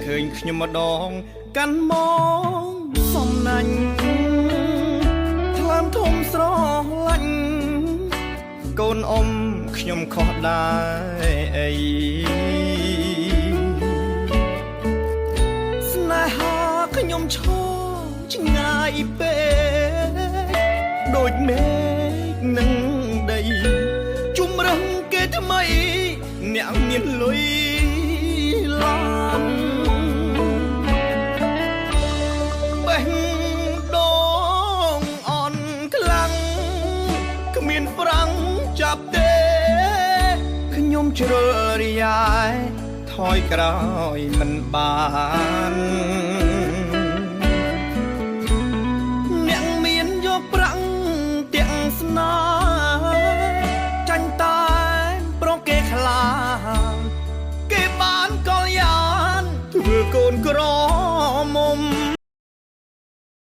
ឃើញខ្ញុំម្ដងកាន់មកសំណាញ់ថ្លើមធំស្រឡាញ់កូនអ៊ំខ្ញុំខុសដែរអីស្នេហាខ្ញុំឈរឆ្ងាយពេកដូចមេឃនឹងដីជំរឹងគេថ្មីអ្នកមានលុយឡានបេះដូងអន់ខ្លាំងគ្មានហ្វ្រាំងចាប់ទេខ្ញុំជ្រុលរិយាយថយក្រោយមិនបានអ្នកមានយកប្រាក់ទាំងស្នាចាញ់តែប្រគេខ្លាគេបានកលយ៉ានធ្វើកូនក្រ